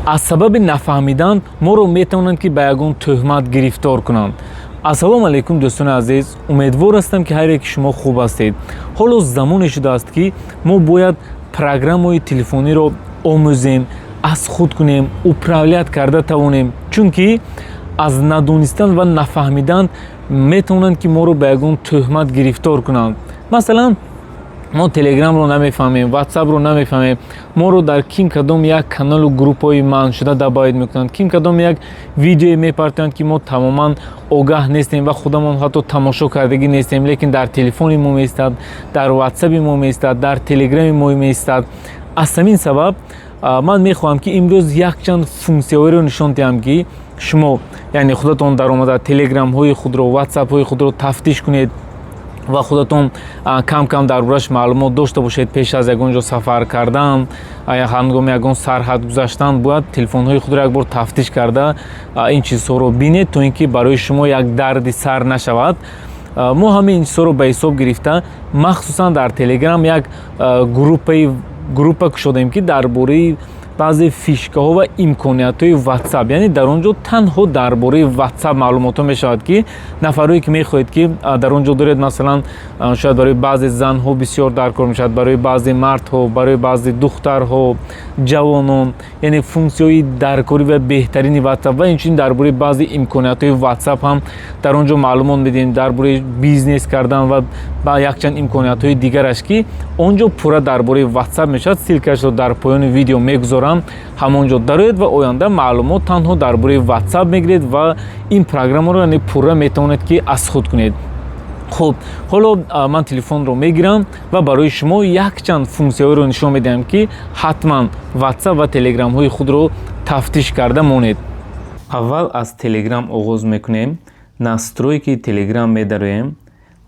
Аз сабаби нафаҳмидан моро метавонанд, ки ба ягон тӯҳмат гирифтор кунанд. Ассалому алайкум, дӯстони азиз! Умедвор ҳастам, ки ҳар яки шумо хуб ҳастед. Ҳоло замоне шудааст, ки мо бояд программаҳои телефониро омӯзем, аз худ кунем, управлять карда тавонем, чунки аз надонистан ва нафаҳмидан метавонанд, ки моро ба ягон тӯҳмат гирифтор кунанд. Масалан, мо Телеграмро намефаҳмем, Ватсапро намефаҳмем, моро дар ким кадом як каналу группаҳои манъшуда добавить мекунанд, ким кадом як видеое мепартоянд, ки мо тамоман огаҳ нестем ва худамон ҳатто тамошо кардагӣ нестем, лекин дар телефони мо меистад, дар Ватсапи мо меистад, дар Телеграми мо меистад. Аз ҳамин сабаб ман мехоҳам, ки имрӯз якчанд функсияҳоеро нишон диҳам, ки шумо, яъне худатон даромада, Телеграмҳои худро, Ватсапҳои худро тафтиш кунед ва худатон кам кам дар борааш маълумот дошта бошед. Пеш аз ягон ҷо сафар кардан, ҳангоми ягон сарҳад гузаштан бояд телефонҳои худро як бор тафтиш карда, ин чизҳоро бинед, то ин ки барои шумо як дарди сар нашавад. Мо ҳамаи ин чизҳоро ба ҳисоб гирифта, махсусан дар Телеграм як группа кушодем, ки дар бораи баъзе фишкаҳо ва имкониятҳои Ватсап, яъне дар он ҷо танҳо дар бораи Ватсап маълумотҳо мешавад, ки нафарое ки мехоҳед, ки дар он ҷо доред, масалан, шояд барои баъзе занҳо бисёр даркор мешавад, барои баъзе мардҳо, барои баъзе духтарҳо, ҷавонон, яъне функсияҳои даркорӣ ва беҳтарини Ватсап ва инчунин дар бораи баъзе имкониятҳои Ватсап ҳам дар он ҷо маълумот медиҳем, дар бораи бизнес кардан ва якчанд имкониятҳои дигараш, ки он ҷо пурра дар бораи Ватсап мешавад. Ссылкашро дар поёни видео мегузорам, ҳамон ҷо дароед ва оянда маълумот танҳо дар бораи Ватсап мегиред ва ин программаро, яъне пурра метавонед, ки аз худ кунед. Хуб, ҳоло ман телефонро мегирам ва барои шумо якчанд функсияҳоеро нишон медиҳам, ки ҳатман Ватсап ва Телеграмҳои худро тафтиш карда монед. Аввал аз Телеграм оғоз мекунем. Настройки Телеграм медароем,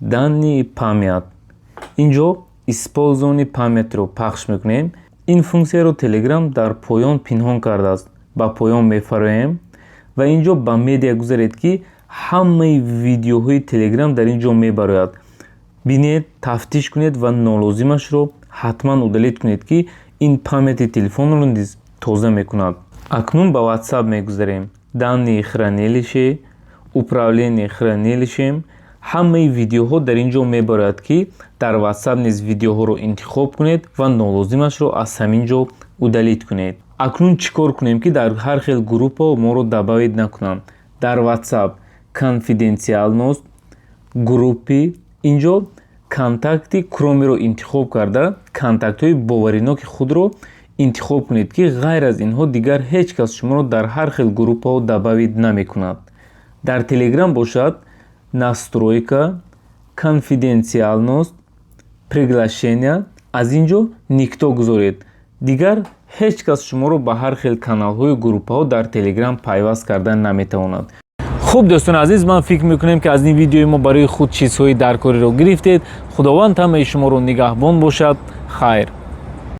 данные, память. Инҷо использование памятиро пахш мекунем. Ин функсияро Телеграм дар поён пинҳон кардааст. Ба поён мефароем ва инҷо ба медиа гузаред, ки ҳамаи видеоҳои Телеграм дар ин ҷо мебарояд. Бинед, тафтиш кунед ва нолозимашро ҳатман удалить кунед, ки ин памяти телефонро низ тоза мекунад. Акнун ба Ватсап мегузарем. Данные, хранилище, управление хранилищем. Ҳамаи видеоҳо дар ин ҷо мебарояд, ки дар Ватсап низ видеоҳоро интихоб кунед ва нолозимашро аз ҳамин ҷо удалить кунед. Акнун чӣ кор кунем, ки дар ҳар хел группаҳо моро добавить накунанд? Дар Ватсап конфиденциальность, группы. Инҷо контакты кроме-ро интихоб карда, контактҳои бовариноки худро интихоб кунед, ки ғайр аз инҳо дигар ҳеҷ кас шуморо дар ҳар хел группаҳо добавить намекунад. Дар Телеграм бошад, настройка, конфиденциальность, приглашения. Аз ин ҷо никто гузоред. Дигар ҳеҷ кас шуморо ба ҳар хел каналҳою группаҳо дар Телеграм пайваст кардан наметавонад. Хуб, дӯстони азиз, ман фикр мекунем, ки аз ин видеои мо барои худ чизҳои даркориро гирифтед. Худованд ҳамаи шуморо нигаҳбон бошад. Хайр.